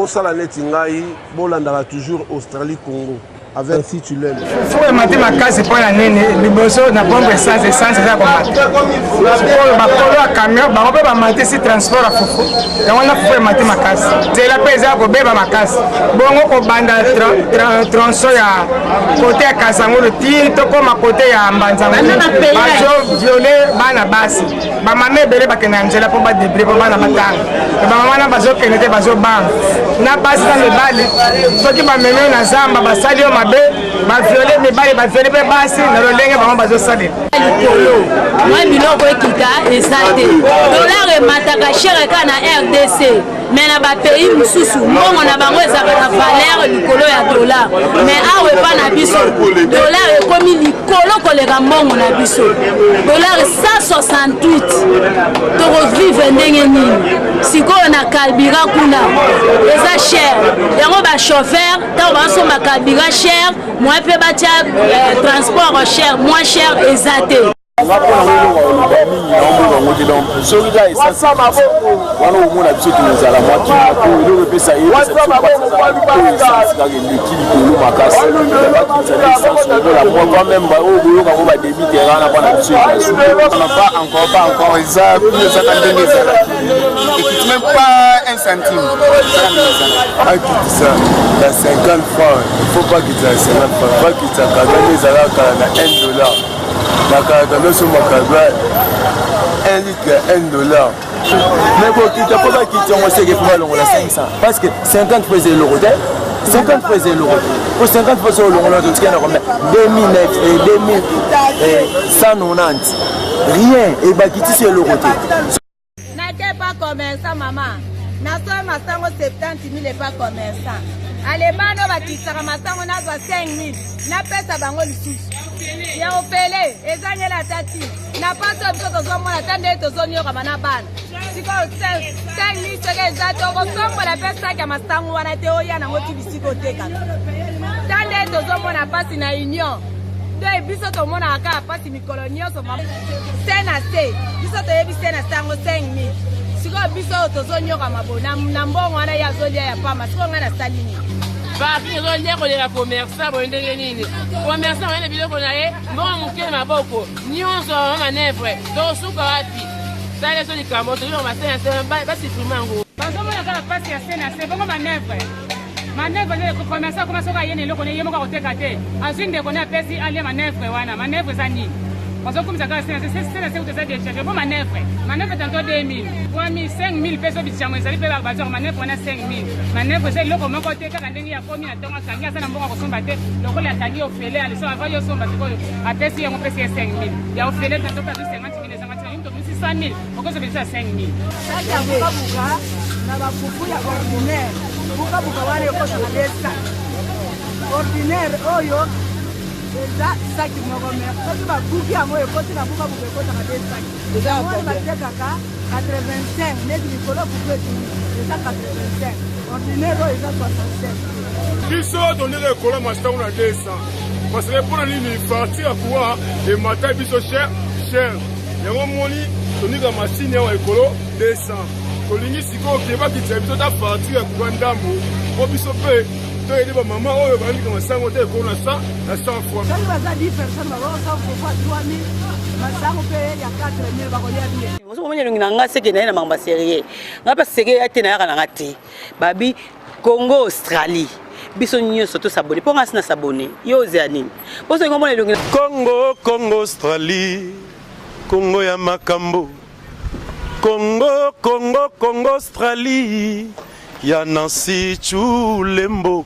Bosala neti ngai, bolandaka toujours Australie Congo avec si tu l'aimes. Fufu emati makasi mpo na nini? Liboso na pompe essence, essence eza komata. Sikoyo bakolo ya camion bango mpe bamatisi transport ya fufu, yango wana fufu emati makasi. Nzela mpe eza kobeba makasi, bongo kobanda tronçon ya kote ya Kasangulu ti tokoma kote ya Mbanzangulu, bazo viole bana basi. Bamama ebele bakende na nzela mpo badebrie mpo bana batanga, bamama wana bazokende te, bazobanga na basi na mibali. Soki bamemi yo na zamba, basali yo mabe, baviole mibali, baviole mpe basi na lolenge bango bazosalela. Likolo mwa biloko ekita eza te, dollar emataka chere kaka na RDC, mais na bapays mosusu mbongo na bango ezalaka na valeur likolo ya dollar, mais awa epa na biso dollar ekomi likolo koleka mbongo na biso, dollar 168. Tokovivre ndenge nini sikoyo? Na carburant kuna eza cher, yango bachauffeur ntango basomba carburant cher, moyen mpe batya transport cher, moins cher eza te. Nga mpo nango eloko koloba mingi naomboka yango te. Donc soki kaka essence wana, omona biso tozala mwa kimia, po eloko epesa ye oyo essence kaka eleki likolo makasi. Bakitisa nde essence lokola mwa quand même oyo boyoka ngo badébit terrain na mpona biso ezasu. Pas encore, pas encore. Eza ezaka ndenge ezalaki, ekiti même pas un centime, ezaka ndenge ezalaki. Akitisa na 50 francs, il faut pas kitisa na 50 francs, bakitisa kaka nde ezalaka kala na 1 dollar. Na kala tandosomba carburant 1 litre ya 1 dollar, mais kokita mpo bakiti yango seke mpo balongola 500, parce que 50 fois eza eloko te, 50 fois eza eloko te, po 50 fois soki olongola, totikali na combien? 2190, rien, ebakitisi eloko te. Nake pa commerçant, mama, nasoyi masango 70 000 epa commerçant. Ale bana oyo bakisaka masango, nazwa 5 000, napesa bango lisusu ya ofele, ezangeli ata ti na pasi oyo biso tozomona, ata ndenge tozoniokama na bana. Sikoyo 5 000 soki eza te, okosombola mpe saki ya masango wana te, oya nango ti bisika otekaka. Ta ndenge tozomona pasi na union te, biso tomonaka kaka pasi mikolo nyonso. Se na se, biso toyebi se na se yango 5 000. Sikoyo biso oyo tozonyokama bo na mbongo wana ye azolia ya pamba. Sikoyo ngai nasali nini? Parking ezolia koleka commerçant boye, ndenge nini? Commerçant oye na biloko na ye, mbongo moke na maboko, nyonso mama manœuvre, tosuka wapi? Sala so likambo toyoka base na se, basupprime yango. Bazomona kaka mpasi ya se na se, bongo manœuvre, manœuvre nde commerçant akoma soki aye na eloko ne, ye moko akoteka te, azwi ndeko ne, apesi alia manœuvre wana. Manœuvre eza nini? Bazokumisa kaka se na se, se na se kuta eza décharge bo manœuvre, manœuvre tantôt 2000, 3000, 5000 mpe so bisango ezali mpe bazwaka manœuvre wana 5000. Manœuvre eza eloko moko te, kaka ndenge akomi na ntongo, akangi, aza na mbongo akosomba te, lokola akangi ofele aliso ava yo somba. Sikoyo apesi yango, pesi ye 5000 ya ofele, tantôt mpe azwi 50 000, ezanga ntina. Yo moto obimisi 100 000, okozobelisa 5000. Saki ya bukabuka na bafufu ya ordinaire, bukabuka wana ekotaka nde saki ordinaire oyo eza saki moko, mais soki babuki yango, ekoti na bukabuka, ekotaka nde saki wana. Batekaka 85 neti likolo, fufu etuni eza 85, ordinaire oyo eza 67. Biso tondeka ekolo masango na 200, parce que mpona nini? Facture ya courant emata biso cher cher, yango moni tonika masini awa ekolo 200. Tolingi sikoyo ke bakitisa biso ta facture ya courant ndambo, mpo biso mpe toyeli bamama oyo bayandika masango te ekolo na 100 na 100 fois. Soki baza 10 personnes, bakosa fufu ya 3000, masango mpe ya 4000, bakolia bien. Ozomona elongi na nga, seke na ye na makambo ya sérieux. Nga mpe seke ya te, nayaka na nga te. Babi Congo Australie, biso nyonso tosabone, mpo nga si na sabone. Yo ozela nini? Mpo soki omona elongi. Congo, Congo Australie, Congo ya makambo, Congo, Congo, Congo Australie ya Nancy Chulembo.